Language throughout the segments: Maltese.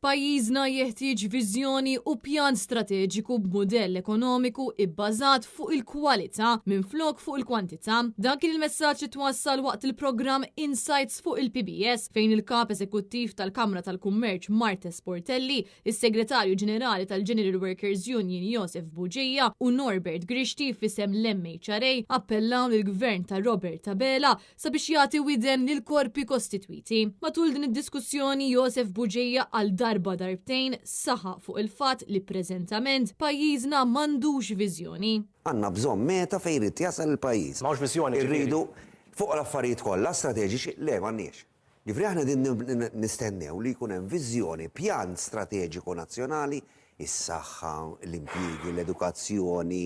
Pajjiżna jeħtieġ viżjoni u pjan strateġiku b'mudell ekonomiku ibbażat fuq il-kwalità minflok fuq il-kwantità. Dan kien il-messaġġ li twassal waqt il-programm Insights fuq il-PBS fejn il-Kap Eżekuttiv tal-Kamra tal-Kummerċ Marthese Portelli, is-Segretarju Ġenerali tal-General Workers Union Josef Bugeja u Norbert Grixti f'isem l-MHRA appellaw lill-Gvern ta' Robert Abela sabiex jagħti widen lill-korpi kostitwiti. Matul din id-diskussjoni Josef Bugeja għal darba darbtejn saħaq fuq il-fatt li preżentament pajjiżna m'għandux viżjoni. Għandna bżonn meta fejn irid jasal il-pajjiż. M'hawnx viżjoni ġifieri. Irridu fuq l-affarijiet kollha strateġiċi, le m'għandniex. Jiġifieri aħna qegħdin nistennew li jkun hemm viżjoni, pjan strateġiku nazzjonali, is-saħħa, l-impjiegi, l-edukazzjoni,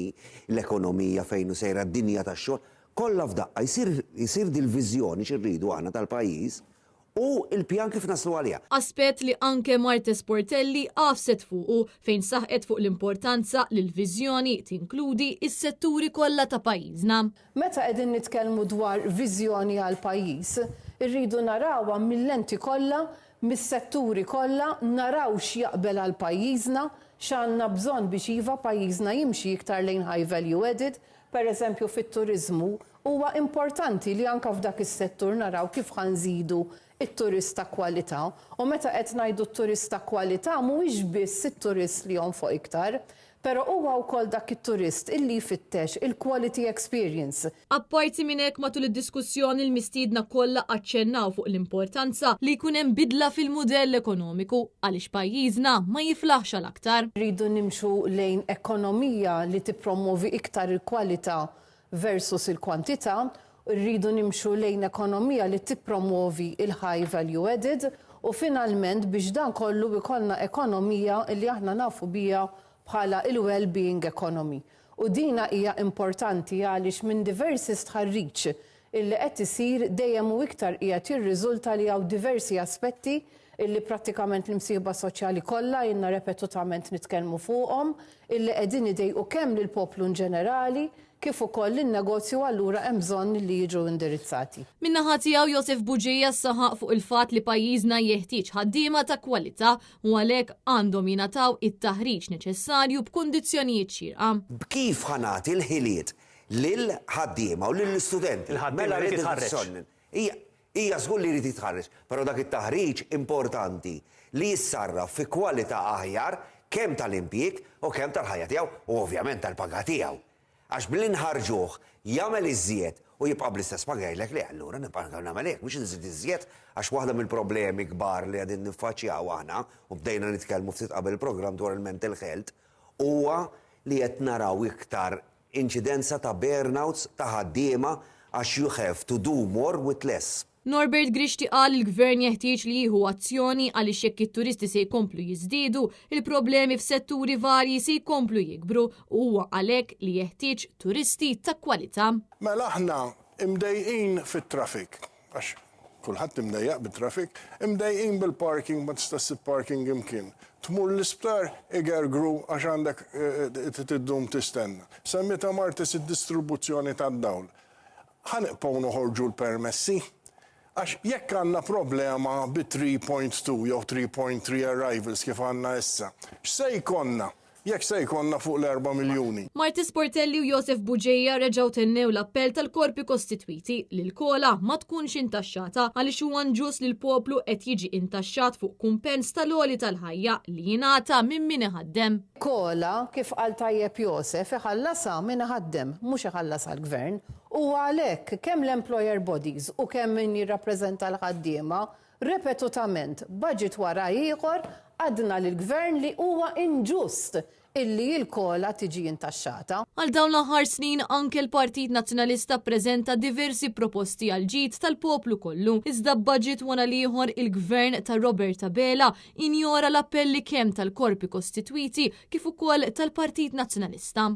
l-ekonomija fejn hu sejra d-dinja tax-xogħol, kollha f'daqqa jsir jsir dil-viżjoni x'irridu aħna tal-pajjiż u l-pjan kif naslu għaliha. Aspett li anke Marthese Portelli għafset fuqu fejn saħqet fuq l-importanza li l-viżjoni tinkludi s-setturi kollha ta' pajjiżna. Meta qegħdin nitkellmu dwar viżjoni għal pajjiż, irridu narawha mil-lenti kollha, mis-setturi kollha, naraw x'jaqbel għal pajjiżna, x'għandna bżonn biex iva pajjiżna jimxi iktar lejn high value added, Per eżempju fit-turiżmu, huwa importanti li anke f'dak is-settur naraw kif ħa nżidu t-turist ta' kwalità. U meta qed ngħidu t-turist ta' kwalità mhuwiex biss it-turist li jonfoq iktar, però huwa wkoll dak it-turist illi jfittex il-quality experience. Apparti minn hekk matul id-diskussjoni l-mistiedna kollha aċċennaw fuq l-importanza li jkun hemm bidla fil-mudell ekonomiku għaliex pajjiżna ma jiflaħx għal aktar. Rridu nimxu lejn ekonomija li tippromwovi iktar il-kwalità versus il-kwantità, rridu nimxu lejn ekonomija li tippromwovi il-high value added u finalment biex dan kollu ikollna ekonomija li aħna nafu biha bħala il-well-being economy. U dina hija importanti għaliex minn diversi stħarriġ illi qed isir dejjem u iktar qiegħed jirriżulta li hawn diversi aspetti illi prattikament l-imsieħba soċjali kollha ilna repetutament nitkellmu fuqhom illi qegħdin idejqu kemm lill-poplu in ġenerali kif ukoll lin-negozju allura hemm bżonn li jiġu indirizzati. Min-naħa tiegħu Josef Bugeja saħaq fuq il-fatt li pajjiżna jeħtieġ ħaddiema ta' kwalità u għalhekk għandhom jingħataw it-taħriġ neċessarju b'kundizzjonijiet xierqa. B'kif ħa nagħti l-ħiliet lill-ħaddiema u lill-istudenti. Il-ħaddiem Mela irid rrid jitħarreġ. bżonn. Hija hija żgur li jrid jitħarreġ, però dak it-taħriġ importanti li jissarraf fi kwalità aħjar kemm tal-impjieg u kemm tal-ħajja tiegħu u ovvjament tal-paga tiegħu. Għax billi nħarġuh jagħmel iżjed u jibqa' bl-istess paga jgħidlek le allura nibqa' nagħmel hekk mhux inżid iżjed għax waħda mill-problemi kbar li qegħdin niffaċċjaw aħna u bdejna nitkellmu ftit qabel il-programm dwar il-mental health huwa li qed naraw iktar inċidenza ta' burnouts ta' ħaddiema għax you have to do more with less. Norbert Grixti qal li l-Gvern jeħtieġ li jieħu azzjoni għaliex jekk it-turisti se jkomplu jiżdiedu, il-problemi f'setturi varji se jkomplu jikbru u huwa għalhekk li jeħtieġ turisti ta' kwalità. Mela aħna imdejqin fit-traffic, għax kulħadd imdejjaq bit-traffic, imdejqin bil-parking, ma tista' ssib parking imkien. Tmur l-isptar igergru għax għandek tiddum tistenna. Semmietha Marthese id-distribuzzjoni tad-dawl. Ħa nibqgħu noħorġu l-permessi? Għax jekk għandna problema bi 3.2 jew 3.3 arrivals kif għandna issa, x'se jkollna jekk se jkollna fuq l-4 miljuni? Marthese Portelli u Josef Bugeja reġgħu tennew l-appell tal-korpi kostitwiti li l-COLA ma tkunx intaxxata għaliex huwa inġust li l-poplu qed jiġi intaxxat fuq kumpens tal-għoli tal-ħajja li jingħata minn min iħaddem. COLA, kif qal tajjeb Josef, iħallasha min iħaddem, mhux iħallasha l-gvern. U għalhekk kemm l-employer bodies u kemm min jirrappreżenta l-ħaddiema repetutament, budget wara ieħor, għadna lill-gvern li huwa inġust illi l-COLA tiġi intaxxata. Għal dawn l-aħħar snin anke l-Partit Nazzjonalista ppreżenta diversi proposti għal ġid tal-poplu kollu. Iżda budget wara l-ieħor il-gvern ta' Robert Abela injora l-appelli kemm tal-korpi kostitwiti kif ukoll tal-Partit Nazzjonalista.